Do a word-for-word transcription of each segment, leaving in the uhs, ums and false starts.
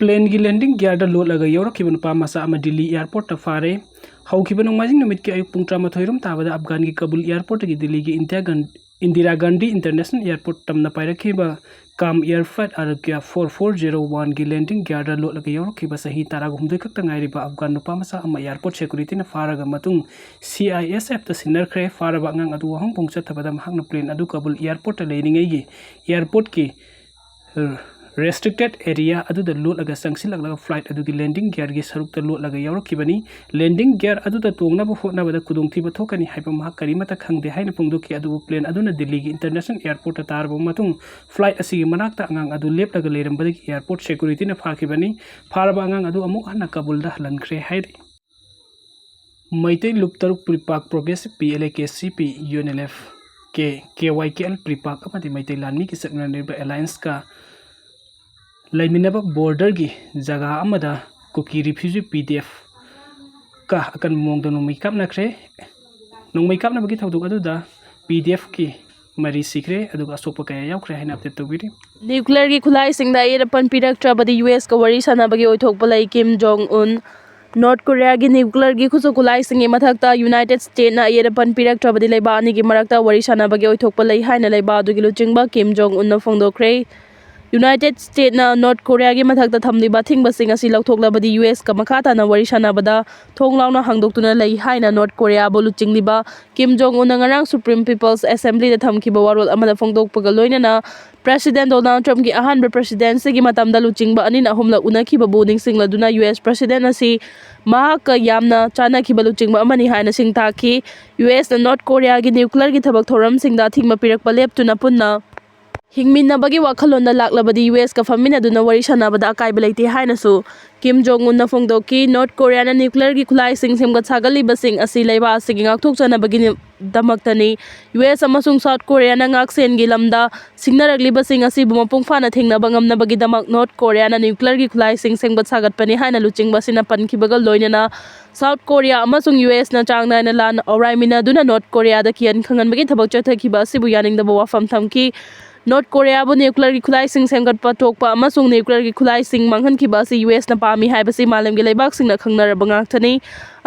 Planeꯒꯤ landing gearꯗ ꯂꯣꯠꯂꯒ ꯌꯧꯔꯛꯈꯤꯕ ꯅꯨꯄꯥ ꯃꯆꯥ ꯑꯃ ꯗꯤꯜꯂꯤ airportꯇ ꯐꯥꯔꯦ꯫ ꯍꯧꯈꯤꯕ ꯅꯣꯡꯃꯥꯏꯖꯤꯡ ꯅꯨꯃꯤꯠꯀꯤ ꯑꯌꯨꯛ ꯄꯨꯡ ꯇꯔꯥꯃꯥꯊꯣꯏ ꯔꯣꯝ ꯇꯥꯕꯗ ꯑꯐꯒꯥꯟꯒꯤ ꯀꯕꯨꯜ airportꯇꯒꯤ ꯗꯤꯜꯂꯤꯒꯤ India gun-, Indira Gandhi International Airport ꯇꯝꯅ ꯄꯥꯏꯔꯛꯈꯤꯕ ꯀꯥꯝ air flight Aarogya four four zero oneꯒꯤ landing gearꯗ ꯂꯣꯠꯂꯒ ꯌꯧꯔꯛꯈꯤꯕ ꯆꯍꯤ ꯇꯔꯥꯒ ꯍꯨꯝꯗꯣꯏ ꯈꯛꯇ ꯉꯥꯏꯔꯤꯕ ꯑꯐꯒꯥꯟ ꯅꯨꯄꯥ ꯃꯆꯥ ꯑꯃ airport securityꯅ ꯐꯥꯔꯒ ꯃꯇꯨꯡ CISFꯇ ꯁꯤꯟꯅꯈ꯭ꯔꯦ꯫ ꯐꯥꯔꯕ ꯑꯉꯥꯡ ꯑꯗꯨ ꯋꯥꯍꯪ ꯄꯨꯡ ꯆꯠꯊꯕꯗ ꯃꯍꯥꯛꯅ plane ꯑꯗꯨ ꯀꯕꯨꯜ airportꯇ ꯂꯩꯔꯤꯉꯩꯒꯤ airportꯀꯤ restricted area ꯑꯗꯨꯗ ꯂꯣꯠꯂꯒ ꯆꯪꯁꯤꯜꯂꯛꯂꯒ flight ꯑꯗꯨꯒꯤ landing gearꯒꯤ ꯁꯔꯨꯛꯇ ꯂꯣꯠꯂꯒ ꯌꯥꯎꯔꯛꯈꯤꯕꯅꯤ꯫ Landing gear ꯑꯗꯨꯗ ꯇꯣꯡꯅꯕ ꯍꯣꯠꯅꯕꯗ ꯈꯨꯗꯣꯡꯊꯤꯕ ꯊꯣꯛꯀꯅꯤ ꯍꯥꯏꯕ ꯃꯍꯥꯛ ꯀꯔꯤꯃꯠꯇ ꯈꯪꯗꯦ ꯍꯥꯏꯅ ꯐꯣꯡꯗꯣꯛꯈꯤ, ꯑꯗꯨꯕꯨ plane ꯑꯗꯨꯅ ꯗꯤꯜꯂꯤꯒꯤ International Airportꯇ ꯇꯥꯔꯕ ꯃꯇꯨꯡ flight ꯑꯁꯤꯒꯤ ꯃꯅꯥꯛꯇ ꯑꯉꯥꯡ ꯑꯗꯨ ꯂꯦꯞꯂꯒ ꯂꯩꯔꯝꯕꯗꯒꯤ airport securityꯅ ꯐꯥꯈꯤꯕꯅꯤ꯫ ꯐꯥꯔꯕ ꯑꯉꯥꯡ ꯑꯗꯨ ꯑꯃꯨꯛ ꯍꯟꯅ ꯀꯕꯨꯜꯗ ꯍꯜꯍꯟꯈ꯭ꯔꯦ ꯍꯥꯏꯔꯤ꯫ ꯃꯩꯇꯩ ꯂꯨꯞ ꯇꯔꯨꯛ PREPAK, Progressive PLA, KCP, UNLF, K, KYKL, PREPAK ꯑꯃꯗꯤ ꯃꯩꯇꯩ ꯂꯥꯟꯃꯤꯒꯤ ꯆꯠꯃꯤꯟꯅꯔꯤꯕ allianceꯀ ꯂꯩꯃꯤꯟꯅꯕ borderꯒꯤ ꯖꯒꯥ ꯑꯃꯗ ꯀꯨꯀꯤ refugee PDFꯀ ꯑꯀꯟꯕ ꯃꯑꯣꯡꯗ ꯅꯣꯡꯃꯩ ꯀꯥꯞꯅꯈ꯭ꯔꯦ꯫ ꯅꯣꯡꯃꯩ ꯀꯥꯞꯅꯕꯒꯤ ꯊꯧꯗꯣꯛ ꯑꯗꯨꯗ PDFꯀꯤ ꯃꯔꯤ ꯁꯤꯈ꯭ꯔꯦ, ꯑꯗꯨꯒ ꯑꯁꯣꯛꯄ ꯀꯌꯥ ꯌꯥꯎꯈ꯭ꯔꯦ ꯍꯥꯏꯅ update ꯇꯧꯕꯤꯔꯤ꯫ Nuclearꯒꯤ ꯈꯨꯠꯂꯥꯏꯁꯤꯡꯗ ꯑꯌꯦꯠ ꯑꯄꯟ ꯄꯤꯔꯛꯇ꯭ꯔꯕꯗꯤ USꯀ ꯋꯥꯔꯤ ꯁꯥꯟꯅꯕꯒꯤ ꯑꯣꯏꯊꯣꯛꯄ ꯂꯩ꯫ ꯀꯤꯝ ꯖꯣꯡ ꯎꯟ꯫ North Koreaꯒꯤ nuclearꯒꯤ ꯈꯨꯠꯁꯨ ꯈꯨꯠꯂꯥꯏꯁꯤꯡꯒꯤ ꯃꯊꯛꯇ United Statesꯅ ꯑꯌꯦꯠ ꯑꯄꯟ ꯄꯤꯔꯛꯇ꯭ꯔꯕꯗꯤ ꯂꯩꯕꯥꯛ ꯑꯅꯤꯒꯤ ꯃꯔꯛꯇ ꯋꯥꯔꯤ ꯁꯥꯟꯅꯕꯒꯤ ꯑꯣꯏꯊꯣꯛꯄ ꯂꯩ ꯍꯥꯏꯅ ꯂꯩꯕꯥꯛ ꯑꯗꯨꯒꯤ ꯂꯨꯆꯤꯡꯕ ꯀꯤꯝ ꯖꯣꯡ ꯎꯟꯅ ꯐꯣꯡꯗꯣꯛꯈ꯭ꯔꯦ꯫ United Statesꯅ North Koreaꯒꯤ ꯃꯊꯛꯇ ꯊꯝꯂꯤꯕ ꯑꯊꯤꯡꯕꯁꯤꯡ ꯑꯁꯤ ꯂꯧꯊꯣꯛꯂꯕꯗꯤ USꯀ ꯃꯈꯥ ꯇꯥꯅ ꯋꯥꯔꯤ ꯁꯥꯟꯅꯕꯗ ꯊꯣꯡ ꯂꯥꯎꯅ ꯍꯥꯡꯗꯣꯛꯇꯨꯅ ꯂꯩ ꯍꯥꯏꯅ North Koreaꯕꯨ ꯂꯨꯆꯤꯡꯂꯤꯕ ꯀꯤꯝ ꯖꯣꯡ ꯎꯟꯅ ꯉꯔꯥꯡ Supreme People's Assemblyꯗ ꯊꯝꯈꯤꯕ ꯋꯥꯔꯣꯜ ꯑꯃꯗ ꯐꯣꯡꯗꯣꯛꯄꯒ ꯂꯣꯏꯅꯅ President Donald Trumpꯀꯤ ꯑꯍꯥꯟꯕ presidencyꯒꯤ ꯃꯇꯝꯗ ꯂꯨꯆꯤꯡꯕ ꯑꯅꯤꯅ ꯑꯍꯨꯝꯂꯛ ꯎꯅꯈꯤꯕꯕꯨ ꯅꯤꯡꯁꯤꯡꯂꯗꯨꯅ US president ꯑꯁꯤ ꯃꯍꯥꯛꯀ ꯌꯥꯝꯅ ꯆꯥꯟꯅꯈꯤꯕ ꯂꯨꯆꯤꯡꯕ ꯑꯃꯅꯤ ꯍꯥꯏꯅ ꯁꯤꯡ ꯇꯥꯛꯈꯤ꯫ USꯅ North Koreaꯒꯤ nuclearꯒꯤ ꯊꯕꯛ ꯊꯧꯔꯝꯁꯤꯡꯗ ꯑꯊꯤꯡꯕ ꯄꯤꯔꯛꯄ ꯂꯦꯞꯇꯨꯅ ꯄꯨꯟꯅ ꯍꯤꯡꯃꯤꯟꯅꯕꯒꯤ ꯋꯥꯈꯜꯂꯣꯟꯗ ꯂꯥꯛꯂꯕꯗꯤ USꯀ ꯐꯝꯃꯤꯟꯅꯗꯨꯅ ꯋꯥꯔꯤ ꯁꯥꯟꯅꯕꯗ ꯑꯀꯥꯏꯕ ꯂꯩꯇꯦ ꯍꯥꯏꯅꯁꯨ ꯀꯤꯝ ꯖꯣꯡ ꯎꯟꯅ ꯐꯣꯡꯗꯣꯛꯈꯤ꯫ North Koreaꯅ nuclearꯒꯤ ꯈꯨꯠꯂꯥꯏꯁꯤꯡ ꯁꯦꯝꯒꯠ ꯁꯥꯒꯠꯂꯤꯕꯁꯤꯡ ꯑꯁꯤ ꯂꯩꯕꯥꯛ ꯑꯁꯤꯒꯤ ꯉꯥꯛꯊꯣꯛꯆꯅꯕꯒꯤꯗꯃꯛꯇꯅꯤ꯫ US ꯑꯃꯁꯨꯡ South Koreaꯅ ꯉꯥꯛꯁꯦꯟꯒꯤ ꯂꯝꯗ ꯁꯤꯡꯅꯔꯛꯂꯤꯕꯁꯤꯡ ꯑꯁꯤꯕꯨ ꯃꯄꯨꯡ ꯐꯥꯅ ꯊꯦꯡꯅꯕ ꯉꯝꯅꯕꯒꯤꯗꯃꯛ North Koreaꯅ nuclearꯒꯤ ꯈꯨꯠꯂꯥꯏꯁꯤꯡ ꯁꯦꯝꯒꯠ ꯁꯥꯒꯠꯄꯅꯤ ꯍꯥꯏꯅ ꯂꯨꯆꯤꯡꯕ ꯑꯁꯤꯅ ꯄꯟꯈꯤꯕꯒ ꯂꯣꯏꯅꯅ South Korea ꯑꯃꯁꯨꯡ USꯅ ꯆꯥꯡ ꯅꯥꯏꯅ ꯂꯥꯟ ꯑꯧꯔꯥꯏꯃꯤꯟꯅꯗꯨꯅ North Koreaꯗ ꯀꯤꯍꯟ ꯈꯪꯍꯟꯕꯒꯤ ꯊꯕꯛ ꯆꯠꯊꯈꯤꯕ ꯑꯁꯤꯕꯨ ꯌꯥꯅꯤꯡꯗꯕ ꯋꯥꯐꯝ ꯊꯝꯈꯤ꯫ ꯅꯣꯔꯠ ꯀꯣꯔꯤꯌꯥꯕꯨ ꯅ꯭ꯌꯨꯀ꯭ꯂꯤꯌꯔꯒꯤ ꯈꯨꯠꯂꯥꯏꯁꯤꯡ ꯁꯦꯝꯒꯠꯄ ꯊꯣꯛꯄ ꯑꯃꯁꯨꯡ ꯅ꯭ꯌꯨꯀ꯭ꯂꯤꯌꯔꯒꯤ ꯈꯨꯠꯂꯥꯏꯁꯤꯡ ꯃꯥꯡꯍꯟꯈꯤꯕ ꯑꯁꯤ ꯌꯨ ꯑꯦꯁꯅ ꯄꯥꯝꯃꯤ ꯍꯥꯏꯕꯁꯤ ꯃꯥꯂꯦꯝꯒꯤ ꯂꯩꯕꯥꯛꯁꯤꯡꯅ ꯈꯪꯅꯔꯕ ꯉꯥꯛꯇꯅꯤ꯫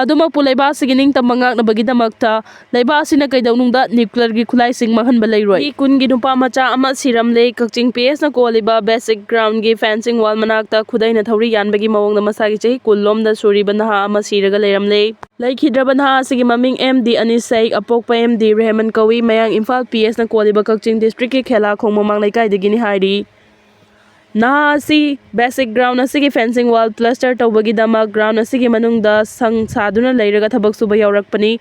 ꯑꯗꯨꯃꯛꯄꯨ ꯂꯩꯕꯥꯛ ꯑꯁꯤꯒꯤ ꯅꯤꯡꯇꯝꯕ ꯉꯥꯛꯅꯕꯒꯤꯗꯃꯛꯇ ꯂꯩꯕꯥꯛ ꯑꯁꯤꯅ ꯀꯩꯗꯧꯅꯨꯡꯗ ꯅ꯭ꯌꯨꯀ꯭ꯂꯤꯌꯔꯒꯤ ꯈꯨꯠꯂꯥꯏꯁꯤꯡ ꯃꯥꯡꯍꯟꯕ ꯂꯩꯔꯣꯏ꯫ ꯃꯤ ꯀꯨꯟꯒꯤ ꯅꯨꯄꯥ ꯃꯆꯥ ꯑꯃ ꯁꯤꯔꯝꯂꯦ꯫ ꯀꯛꯆꯤꯡ ꯄꯤ ꯑꯦꯁꯅ ꯀꯣꯜꯂꯤꯕ ꯕꯦꯁꯤꯛ ꯒ꯭ꯔꯥꯎꯟꯒꯤ ꯐꯦꯟꯁꯤꯡ ꯋꯥꯜ ꯃꯅꯥꯛꯇ ꯈꯨꯗꯩꯅ ꯊꯧꯔꯤ ꯌꯥꯟꯕꯒꯤ ꯃꯑꯣꯡꯗ ꯃꯁꯥꯒꯤ ꯆꯍꯤ ꯀꯨꯟ ꯂꯣꯝꯗ ꯁꯨꯔꯤꯕ ꯅꯍꯥ ꯑꯃ ꯁꯤꯔꯒ ꯂꯩꯔꯝꯂꯦ꯫ ꯂꯩꯈꯤꯗ꯭ꯔꯕ ꯅꯍꯥ ꯑꯁꯤꯒꯤ ꯃꯃꯤꯡ ꯑꯦꯝ ꯗꯤ ꯑꯅꯤꯁ ꯁꯦꯛ, ꯑꯄꯣꯛꯄ ꯑꯦꯝ ꯗꯤ ꯔꯦꯍꯃꯟ ꯀꯧꯏ꯫ ꯃꯌꯥꯡ ꯏꯝꯐꯥꯜ ꯄꯤ ꯑꯦꯁꯅ ꯀꯣꯜꯂꯤꯕ ꯀꯛꯆꯤꯡ ꯗꯤꯁꯇ꯭ꯔꯤꯛꯀꯤ ꯈꯦꯂꯥꯈꯣꯡ ꯃꯃꯥꯡ ꯂꯩꯀꯥꯏꯗꯒꯤꯅꯤ ꯍꯥꯏꯔꯤ꯫ ꯅꯍꯥ ꯑꯁꯤ ꯕꯦꯁꯤꯛ ꯒ꯭ꯔꯥꯎꯟ ꯑꯁꯤꯒꯤ ꯐꯦꯟꯁꯤꯡ ꯋꯥꯜ ꯄ꯭ꯂꯁꯇꯔ ꯇꯧꯕꯒꯤꯗꯃꯛ ꯒ꯭ꯔꯥꯎꯟ ꯑꯁꯤꯒꯤ ꯃꯅꯨꯡꯗ ꯁꯪ ꯁꯥꯗꯨꯅ ꯂꯩꯔꯒ ꯊꯕꯛ ꯁꯨꯕ ꯌꯥꯎꯔꯛꯄꯅꯤ꯫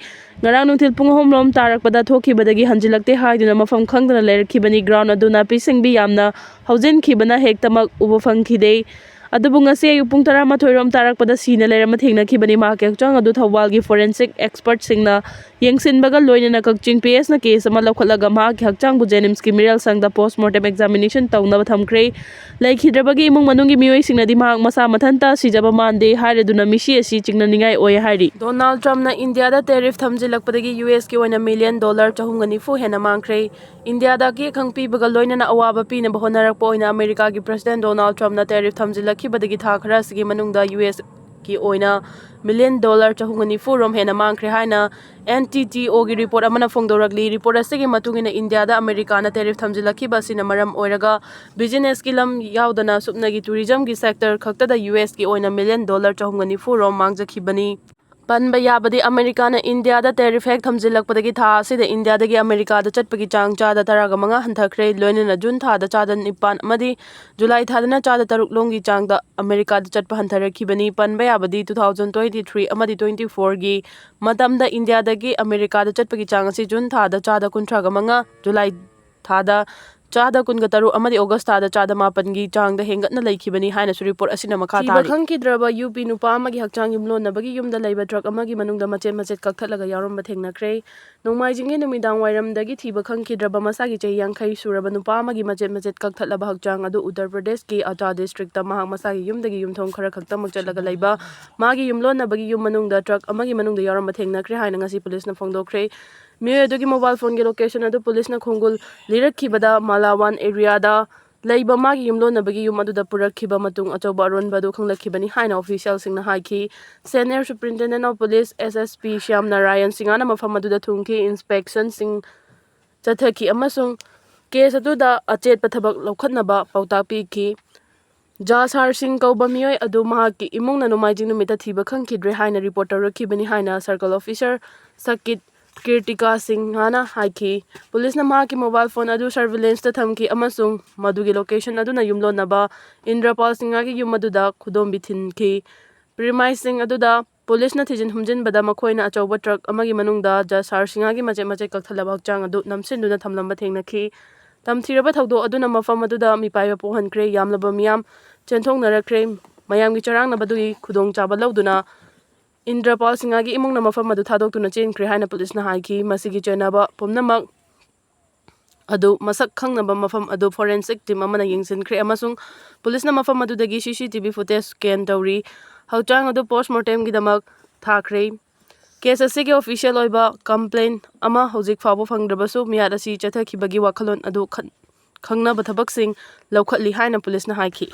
ꯉꯔꯥꯡ ꯅꯨꯡꯊꯤꯜ ꯄꯨꯡ ꯑꯍꯨꯝ ꯔꯣꯝ ꯇꯥꯔꯛꯄꯗ ꯊꯣꯛꯈꯤꯕꯗꯒꯤ ꯍꯟꯖꯤꯜꯂꯛꯇꯦ ꯍꯥꯏꯗꯨꯅ ꯃꯐꯝ ꯈꯪꯗꯅ ꯂꯩꯔꯛꯈꯤꯕꯅꯤ꯫ ꯒ꯭ꯔꯥꯎꯟ ꯑꯗꯨ ꯅꯥꯄꯤ ꯁꯤꯡꯕꯤ ꯌꯥꯝꯅ ꯍꯧꯖꯤꯟꯈꯤꯕꯅ ꯍꯦꯛꯇꯃꯛ ꯎꯕ ꯐꯪꯈꯤꯗꯦ꯫ ꯑꯗꯨꯕꯨ ꯉꯁꯤ ꯑꯌꯨꯛ ꯄꯨꯡ ꯇꯔꯥꯃꯥꯊꯣꯏ ꯔꯣꯝ ꯇꯥꯔꯛꯄꯗ ꯁꯤꯅ ꯂꯩꯔꯝꯕ ꯊꯦꯡꯅꯈꯤꯕꯅꯤ꯫ ꯃꯍꯥꯛꯀꯤ ꯍꯛꯆꯥꯡ ꯑꯗꯨ ꯊꯧꯕꯥꯜꯒꯤ ꯐꯣꯔꯦꯟꯁꯤꯛ ꯑꯦꯛꯁꯄꯔꯠꯁꯤꯡꯅ ꯌꯦꯡꯁꯤꯟꯕꯒ ꯂꯣꯏꯅꯅ ꯀꯛꯆꯤꯡ ꯄꯤ ꯑꯦꯁꯅ ꯀꯦꯁ ꯑꯃ ꯂꯧꯈꯠꯂꯒ ꯃꯍꯥꯛꯀꯤ ꯍꯛꯆꯥꯡꯕꯨ ꯖꯦꯅꯤꯝꯁꯀꯤ ꯃꯤꯔꯦꯜ ꯁꯪꯗ ꯄꯣꯁꯃꯣꯔꯇꯦꯝ ꯑꯦꯛꯖꯥꯃꯤꯅꯦꯁꯟ ꯇꯧꯅꯕ ꯊꯝꯈ꯭ꯔꯦ꯫ ꯂꯩꯈꯤꯗ꯭ꯔꯕꯒꯤ ꯏꯃꯨꯡ ꯃꯅꯨꯡꯒꯤ ꯃꯤꯑꯣꯏꯁꯤꯡꯅꯗꯤ ꯃꯍꯥꯛ ꯃꯁꯥ ꯃꯊꯟꯇ ꯁꯤꯖꯕ ꯃꯥꯟꯗꯦ ꯍꯥꯏꯔꯗꯨꯅ ꯃꯤꯁꯤ ꯑꯁꯤ ꯆꯤꯡꯅꯅꯤꯡꯉꯥꯏ ꯑꯣꯏ ꯍꯥꯏꯔꯤ꯫ ꯗꯣꯅꯥꯜꯗ ꯇ꯭ꯔꯝꯞꯅ ꯏꯟꯗꯤꯌꯥꯗ ꯇꯦꯔꯤꯐ ꯊꯝꯖꯤꯜꯂꯛꯄꯗꯒꯤ ꯌꯨ ꯑꯦꯁꯀꯤ ꯑꯣꯏꯅ ꯃꯤꯂꯤꯌꯟ ꯗꯣꯂꯔ ꯆꯍꯨꯝꯒ ꯅꯤꯐꯨ ꯍꯦꯟꯅ ꯃꯥꯡꯈ꯭ꯔꯦ꯫ ꯏꯟꯗꯤꯌꯥꯗ ꯑꯀꯦ ꯑꯈꯪ ꯄꯤꯕꯒ ꯂꯣꯏꯅꯅ ꯑꯋꯥꯕ ꯄꯤꯅꯕ ꯍꯣꯠꯅꯔꯛꯄ ꯑꯣꯏꯅ ꯑꯃꯦꯔꯤꯀꯥꯒꯤ ꯄ꯭ꯔꯦꯁꯤꯗꯦꯟꯠ ꯗꯣꯅꯥꯜꯗ ꯇ꯭ꯔꯝꯞꯅ ꯇꯦꯔꯤꯐ ꯊꯝꯖꯤꯜꯂꯛꯈꯤꯕꯗꯒꯤ ꯊꯥ ꯈꯔ ꯑꯁꯤꯒꯤ ꯃꯅꯨꯡꯗ ꯌꯨ ꯑꯦꯁꯀꯤ ꯑꯣꯏꯅ ꯃꯤꯂꯤꯌꯟ ꯗꯣꯂꯔ ꯆꯍꯨꯝꯒ ꯅꯤꯐꯨ ꯔꯣꯝ ꯍꯦꯟꯅ ꯃꯥꯡꯈ꯭ꯔꯦ ꯍꯥꯏꯅ ꯑꯦꯟ ꯇꯤ ꯇꯤ ꯑꯣꯒꯤ ꯔꯤꯄꯣꯔꯠ ꯑꯃꯅ ꯐꯣꯡꯗꯣꯔꯛꯂꯤ꯫ ꯔꯤꯄꯣꯔꯠ ꯑꯁꯤꯒꯤ ꯃꯇꯨꯡ ꯏꯟꯅ ꯏꯟꯗꯤꯌꯥꯗ ꯑꯃꯦꯔꯤꯀꯥꯅ ꯇꯦꯔꯤꯐ ꯊꯝꯖꯤꯜꯂꯛꯈꯤꯕ ꯑꯁꯤꯅ ꯃꯔꯝ ꯑꯣꯏꯔꯒ ꯕꯤꯖꯤꯅꯦꯁꯀꯤ ꯂꯝ ꯌꯥꯎꯗꯅ ꯁꯨꯞꯅꯒꯤ ꯇꯨꯔꯤꯖꯝꯒꯤ ꯁꯦꯛꯇꯔ ꯈꯛꯇꯗ ꯌꯨ ꯑꯦꯁꯀꯤ ꯑꯣꯏꯅ ꯃꯤꯂꯤꯌꯟ ꯗꯣꯂꯔ ꯆꯍꯨꯝꯒ ꯅꯤꯐꯨ ꯔꯣꯝ ꯃꯥꯡꯖꯈꯤꯕꯅꯤ꯫ ꯄꯟꯕ ꯌꯥꯕꯗꯤ ꯑꯃꯦꯔꯤꯀꯥꯅ ꯏꯟꯗꯤꯌꯥꯗ ꯇꯦꯔꯤꯐ ꯍꯦꯛ ꯊꯝꯖꯤꯜꯂꯛꯄꯗꯒꯤ ꯊꯥ ꯑꯁꯤꯗ ꯏꯟꯗꯤꯌꯥꯗꯒꯤ ꯑꯃꯦꯔꯤꯀꯥꯗ ꯆꯠꯄꯒꯤ ꯆꯥꯡ ꯆꯥꯗ ꯇꯔꯥꯒ ꯃꯉꯥ ꯍꯟꯊꯈ꯭ꯔꯦ꯫ ꯂꯣꯏꯅꯅ ꯖꯨꯟ ꯊꯥꯗ ꯆꯥꯗ ꯅꯤꯄꯥꯟ ꯑꯃꯗꯤ ꯖꯨꯂꯥꯏ ꯊꯥꯗꯅ ꯆꯥꯗ ꯇꯔꯨꯛ ꯂꯣꯝꯒꯤ ꯆꯥꯡꯗ ꯑꯃꯦꯔꯤꯀꯥꯗ ꯆꯠꯄ ꯍꯟꯊꯔꯛꯈꯤꯕꯅꯤ꯫ ꯄꯟꯕ ꯌꯥꯕꯗꯤ two thousand twenty three ꯑꯃꯗꯤ twenty fourꯒꯤ ꯃꯇꯝꯗ ꯏꯟꯗꯤꯌꯥꯗꯒꯤ ꯑꯃꯦꯔꯤꯀꯥꯗ ꯆꯠꯄꯒꯤ ꯆꯥꯡ ꯑꯁꯤ ꯖꯨꯟ ꯊꯥꯗ ꯆꯥꯗ ꯀꯨꯟꯊ꯭ꯔꯥꯒ ꯃꯉꯥ, ꯖꯨꯂꯥꯏ ꯊꯥꯗ ꯆꯥꯗ ꯀꯨꯟꯒ ꯇꯔꯨꯛ ꯑꯃꯗꯤ ꯑꯣꯒꯁ ꯊꯥꯗ ꯆꯥꯗ ꯃꯥꯄꯟꯒꯤ ꯆꯥꯡꯗ ꯍꯦꯟꯒꯠꯅ ꯂꯩꯈꯤꯕꯅꯤ ꯍꯥꯏꯅꯁꯨ ꯔꯤꯄꯣꯔꯠ ꯑꯁꯤꯅ ꯃꯈꯥ ꯊꯤꯕ ꯇꯥꯔꯤ꯫ ꯈꯪꯈꯤꯗ꯭ꯔꯕ ꯌꯨ ꯄꯤ ꯅꯨꯄꯥ ꯑꯃꯒꯤ ꯍꯛꯆꯥꯡ ꯌꯨꯝꯂꯣꯟꯅꯕꯒꯤ ꯌꯨꯝꯗ ꯂꯩꯕ ꯇ꯭ꯔꯛ ꯑꯃꯒꯤ ꯃꯅꯨꯡꯗ ꯃꯆꯦꯠ ꯃꯆꯦꯠ ꯀꯛꯊꯠꯂꯒ ꯌꯥꯎꯔꯝꯕ ꯊꯦꯡꯅꯈ꯭ꯔꯦ꯫ ꯅꯣꯡꯃꯥꯏꯖꯤꯡꯒꯤ ꯅꯨꯃꯤꯗꯥꯡ ꯋꯥꯏꯔꯝꯗꯒꯤ ꯊꯤꯕ ꯈꯪꯈꯤꯗ꯭ꯔꯕ ꯃꯁꯥꯒꯤ ꯆꯍꯤ ꯌꯥꯡꯈꯩ ꯁꯨꯔꯕ ꯅꯨꯄꯥ ꯑꯃꯒꯤ ꯃꯆꯦꯠ ꯃꯆꯦꯠ ꯀꯛꯊꯠꯂꯕ ꯍꯛꯆꯥꯡ ꯑꯗꯨ ꯎꯠꯇꯔ ꯄ꯭ꯔꯗꯦꯁꯀꯤ ꯑꯇꯥ ꯗꯤꯁꯇ꯭ꯔꯤꯛꯇ ꯃꯍꯥꯛ ꯃꯁꯥꯒꯤ ꯌꯨꯝꯗꯒꯤ ꯌꯨꯝꯊꯣꯡ ꯈꯔ ꯈꯛꯇꯃꯛ ꯆꯠꯂꯒ ꯂꯩꯕ ꯃꯥꯒꯤ ꯌꯨꯝꯂꯣꯟꯅꯕꯒꯤ ꯌꯨꯝ ꯃꯅꯨꯡꯗ ꯇ꯭ꯔꯛ ꯑꯃꯒꯤ ꯃꯅꯨꯡꯗ ꯌꯥꯎꯔꯝꯕ ꯊꯦꯡꯅꯈ꯭ꯔꯦ ꯍꯥꯏꯅ ꯉꯁꯤ ꯄꯨꯂꯤꯁꯅ ꯐꯣꯡꯗꯣꯛꯈ꯭ꯔꯦ꯫ ꯃꯤꯑꯣꯏ ꯑꯗꯨꯒꯤ ꯃꯣꯕꯥꯏꯜ ꯐꯣꯟꯒꯤ ꯂꯣꯀꯦꯁꯟ ꯑꯗꯨ ꯄꯨꯂꯤꯁꯅ ꯈꯣꯡꯒꯨꯜ ꯂꯤꯔꯛꯈꯤꯕꯗ ꯃꯥꯂꯥꯋꯥꯟ ꯑꯦꯔꯤꯌꯥꯗ ꯂꯩꯕ ꯃꯥꯒꯤ ꯌꯨꯝꯂꯣꯟꯅꯕꯒꯤ ꯌꯨꯝ ꯑꯗꯨꯗ ꯄꯨꯔꯛꯈꯤꯕ ꯃꯇꯨꯡ ꯑꯆꯧꯕ ꯑꯔꯣꯟꯕ ꯑꯗꯨ ꯈꯪꯂꯛꯈꯤꯕꯅꯤ ꯍꯥꯏꯅ ꯑꯣꯐꯤꯁꯤꯌꯦꯜꯁꯤꯡꯅ ꯍꯥꯏꯈꯤ꯫ Senior Superintendent of Police, S S P, Shyam Narayan ꯁꯤꯡꯍꯅ ꯃꯐꯝ ꯑꯗꯨꯗ ꯊꯨꯡꯈꯤ꯫ ꯏꯟꯁꯄꯦꯛꯁꯟꯁꯤꯡ ꯆꯠꯊꯈꯤ ꯑꯃꯁꯨꯡ ꯀꯦꯁ ꯑꯗꯨꯗ ꯑꯆꯦꯠꯄ ꯊꯕꯛ ꯂꯧꯈꯠꯅꯕ ꯄꯥꯎꯇꯥꯛ ꯄꯤꯈꯤ꯫ ꯖꯥꯁꯥꯔ ꯁꯤꯡ ꯀꯧꯕ ꯃꯤꯑꯣꯏ ꯑꯗꯨ ꯃꯍꯥꯛꯀꯤ ꯏꯃꯨꯡꯅ ꯅꯣꯡꯃꯥꯏꯖꯤꯡ ꯅꯨꯃꯤꯠꯇ ꯊꯤꯕ ꯈꯪꯈꯤꯗ꯭ꯔꯦ ꯍꯥꯏꯅ ꯔꯤꯄꯣꯔꯠ ꯇꯧꯔꯛꯈꯤꯕꯅꯤ ꯍꯥꯏꯅ ꯁꯔꯀꯜ ꯑꯣꯐꯤꯁꯔ ꯁꯀꯤꯠ ꯀꯤꯔꯇꯤꯀꯥ ꯁꯤꯡꯍꯅ ꯍꯥꯏꯈꯤ꯫ ꯄꯨꯂꯤꯁꯅ ꯃꯍꯥꯛꯀꯤ ꯃꯣꯕꯥꯏꯜ ꯐꯣꯟ ꯑꯗꯨ ꯁꯔꯚꯤꯂꯦꯟꯁꯇ ꯊꯝꯈꯤ ꯑꯃꯁꯨꯡ ꯃꯗꯨꯒꯤ ꯂꯣꯀꯦꯁꯟ ꯑꯗꯨꯅ ꯌꯨꯝꯂꯣꯟꯅꯕ ꯏꯟꯗ꯭ꯔꯄꯥꯜ ꯁꯤꯡꯍꯒꯤ ꯌꯨꯝ ꯑꯗꯨꯗ ꯈꯨꯗꯣꯝꯕꯤ ꯊꯤꯟꯈꯤ꯫ ꯄ꯭ꯔꯤꯃꯥꯏꯁꯁꯤꯡ ꯑꯗꯨꯗ ꯄꯨꯂꯤꯁꯅ ꯊꯤꯖꯤꯟ ꯍꯨꯝꯖꯤꯟꯕꯗ ꯃꯈꯣꯏꯅ ꯑꯆꯧꯕ ꯇ꯭ꯔꯛ ꯑꯃꯒꯤ ꯃꯅꯨꯡꯗ ꯖꯥꯁꯥꯔ ꯁꯤꯡꯍꯒꯤ ꯃꯆꯦꯠ ꯃꯆꯦꯠ ꯀꯛꯊꯠꯂꯕ ꯍꯛꯆꯥꯡ ꯑꯗꯨ ꯅꯝꯁꯤꯟꯗꯨꯅ ꯊꯝꯂꯝꯕ ꯊꯦꯡꯅꯈꯤ꯫ ꯇꯝꯊꯤꯔꯕ ꯊꯧꯗꯣꯛ ꯑꯗꯨꯅ ꯃꯐꯝ ꯑꯗꯨꯗ ꯃꯤꯄꯥꯏꯕ ꯄꯣꯛꯍꯟꯈ꯭ꯔꯦ꯫ ꯌꯥꯝꯂꯕ ꯃꯤꯌꯥꯝ ꯆꯦꯟꯊꯣꯛꯅꯔꯛꯈ꯭ꯔꯦ꯫ ꯃꯌꯥꯝꯒꯤ ꯆꯔꯥꯡꯅꯕꯗꯨꯒꯤ ꯈꯨꯗꯣꯡꯆꯥꯕ ꯂꯧꯗꯨꯅ ꯏꯟꯗ꯭ꯔꯄꯥꯜ ꯁꯤꯡꯍꯒꯤ ꯏꯃꯨꯡꯅ ꯃꯐꯝ ꯑꯗꯨ ꯊꯥꯗꯣꯛꯇꯨꯅ ꯆꯦꯟꯈ꯭ꯔꯦ ꯍꯥꯏꯅ ꯄꯨꯂꯤꯁꯅ ꯍꯥꯏꯈꯤ꯫ ꯃꯁꯤꯒꯤ ꯆꯦꯟꯅꯕ ꯄꯨꯝꯅꯃꯛ ꯑꯗꯨ ꯃꯁꯛ ꯈꯪꯅꯕ ꯃꯐꯝ ꯑꯗꯨ ꯐꯣꯔꯦꯟꯁꯤꯛ ꯇꯤꯝ ꯑꯃꯅ ꯌꯦꯡꯁꯤꯟꯈ꯭ꯔꯦ ꯑꯃꯁꯨꯡ ꯄꯨꯂꯤꯁꯅ ꯃꯐꯝ ꯑꯗꯨꯗꯒꯤ C C T V footage scan ꯇꯧꯔꯤ꯫ ꯍꯛꯆꯥꯡ ꯑꯗꯨ ꯄꯣꯁꯃꯣꯔꯇꯦꯝꯒꯤꯗꯃꯛ ꯊꯥꯈ꯭ꯔꯦ꯫ ꯀꯦꯁ ꯑꯁꯤꯒꯤ ꯑꯣꯐꯤꯁꯤꯌꯦꯜ ꯑꯣꯏꯕ ꯀꯝꯄ꯭ꯂꯦꯟ ꯑꯃ ꯍꯧꯖꯤꯛ ꯐꯥꯎꯕ ꯐꯪꯗ꯭ꯔꯕꯁꯨ, ꯃꯤꯍꯥꯠ ꯑꯁꯤ ꯆꯠꯊꯈꯤꯕꯒꯤ ꯋꯥꯈꯜꯂꯣꯟ ꯑꯗꯨ ꯈꯟ-, ꯈꯪꯅꯕ ꯊꯕꯛꯁꯤꯡ ꯂꯧꯈꯠꯂꯤ ꯍꯥꯏꯅ ꯄꯨꯂꯤꯁꯅ ꯍꯥꯏꯈꯤ꯫